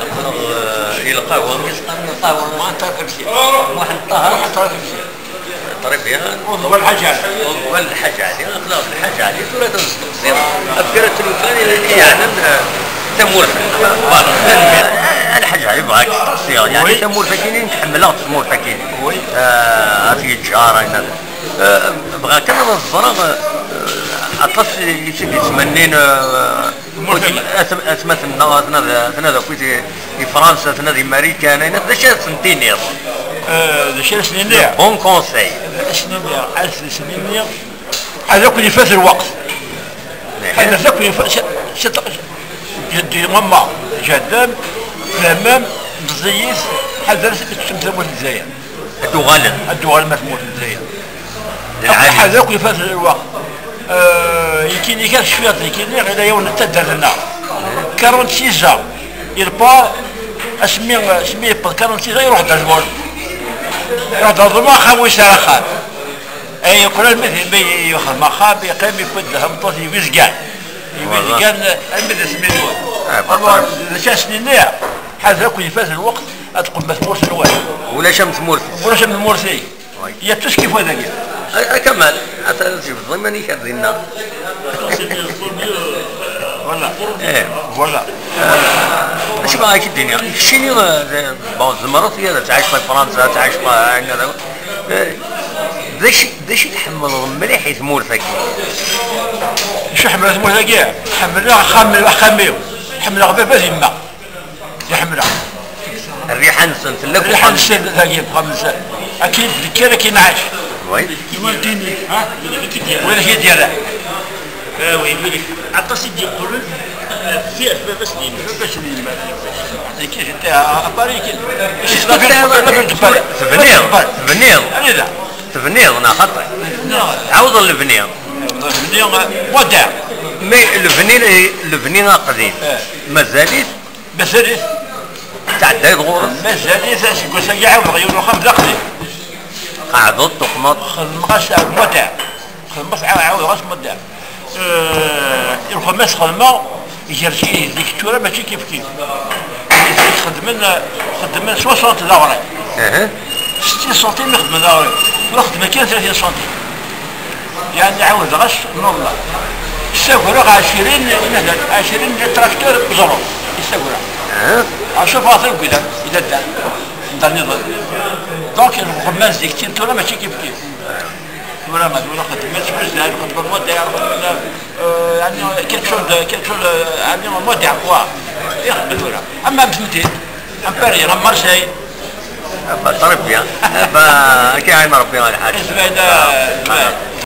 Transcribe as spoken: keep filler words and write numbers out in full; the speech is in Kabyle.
Aql-aɣ, eh, i lqahwa, mi s-qqaren lqahwa, ma nṭerf bsi. Muḥend Ṭaher. Muḥend Ṭaher bsi. Très bien. Uḍwa Lḥaǧ Ali. Uḍwa Lḥaǧ Ali. Aql-aɣ Lḥaǧ Ali. Tura ad nzeddeɣ ziɣ. Afkar n tlufa i yeɛnan, eh, tamurt. Voilà. Eh, Lḥaǧ Ali, bɣa-k teṭṭasiḍ. Yeɛni oui, tamurt akkin i nekk ḥemmleɣ tamurt akkin. Oui. Eh, at yeǧǧar, ayen ad, eh, bɣa kan ad ẓreɣ, eh, aṭas i tt-id-yettmennin, eh, Tmurt-agi. Atm-, atmaten-nneɣ, atna d, atna d akk i, i Fransa, atna d Imarikan, ayen, d acu ad sen-tiniḍ? Eh, d acu ara sen-iniɣ? Bon conseil. Ad sen-iniɣ, ad sen-iniɣ, ad akk ifat lweqt. Ih. Ad akk ifat, s-, s-, jeddi, mama, jaddam, fehmem, meẓẓiyit, ḥadret ad tettum tamurt n Lezzayer. Ad d-uɣalen. Ad d-uɣalen ma tmurt n Lezzayer. D lɛali. Ḥad akk ifat lweqt. Eh, yekkini kan cfiɣ-d yekkini, ɣila yawen n taddart-nneɣ. Quarante-six ans. Il part, asmi, asmi yewweḍ quarante-six ans, iruḥ-d ar tmurt. Iruḥ-d ar tmurt, axxam wis ar axxam. Ay, yeqqel armi d imi yexdem axxam, yeqqim, yewwi-d tameṭṭut, yewwi-d gan. Yewwi-d gan, armi d asmi yewweḍ. Ah, alors, d acu as-nini? Ḥad akk ifat lweqt, ad teqqlem ar tmurt-nwen. Ulac am tmurt-ik. Ulac am tmurt-ik. Oui. Il y a tout ce qu'il faut dagi. A, a Kamal, ata tjebdeḍ iman-ik ar dinna. Voilà. Eh. Voilà. Acu bɣa ak-id-iniɣ? Keččini, eh, bon, tzemreḍ ad tɛiceḍ di Fransa, ad tɛiceḍ, eh, ayen ara, eh, d acu, d acu i tḥemmleḍ mliḥ i tmurt-agi? Acu ḥemmleɣ tmurt-agi? Ḥemmleɣ axxam, axxam-iw. Ḥemmleɣ baba d yemma. Di ḥemmleɣ. Rriḥa-nsen tella deg uxxam-nsen. Rriḥa-nsen dagi deg uxxam-nsen. Akken d-nekker, akken nɛac. Oui. Win i d-yerran. Ah oui, win i, aṭas i d-yeqqlen, eh, fi baba-s n yemma. Baba-s n yemma. Nekk, j'étais à, à Paris, nekk. Tebniḍ, tebniḍ. Anida? Tebniḍ, neɣ xaṭi? Tebniḍ. Ɛawdeɣ lebni. Lebni, eh, moderne. Mais lebni, lebni aqdim. Eh. Mazal-it Mazal-it. Tɛeddayeḍ ɣur-s? Mazal-it aseggas-agi ɛawdeɣ yiwen uxxam d aqdim. Qeɛdeḍ tuqmeḍ? Xedmeɣ-as moderne. Xedmeɣ-as, ɛaw-, ɛawdeɣ-as moderne. Eh, uxxam-as xedmeɣ, gar-, zik tura mačči kif kif. Zik xedmen, xedmen soixante d aɣrib. Aha. Settin centimes i xedmen d aɣrib. Tura xedmen kan tlatin centimes. Yeɛni ɛawdeɣ-as normal. Ssagreɣ ɛecrin, ɛecrin n traktur uẓru i ssagreɣ. Ah. Acu ɣef ɣer tagwida i d-addan. Nda nniḍen. Donc, lxedma zik tin tura mačči kif kif. Tura ma tura xedmen s wezdan, xedmen moderne, xedmen, euh, yeɛni quelque chose de, quelque chose de, yeɛni moderne, quoi. I xedmen tura. Am, am tmeddit, am Paris, am Marseille. Ah, bah, très bien. Ah, bah, akka i Rebbi a lḥaǧ. Isem-, ah, ah.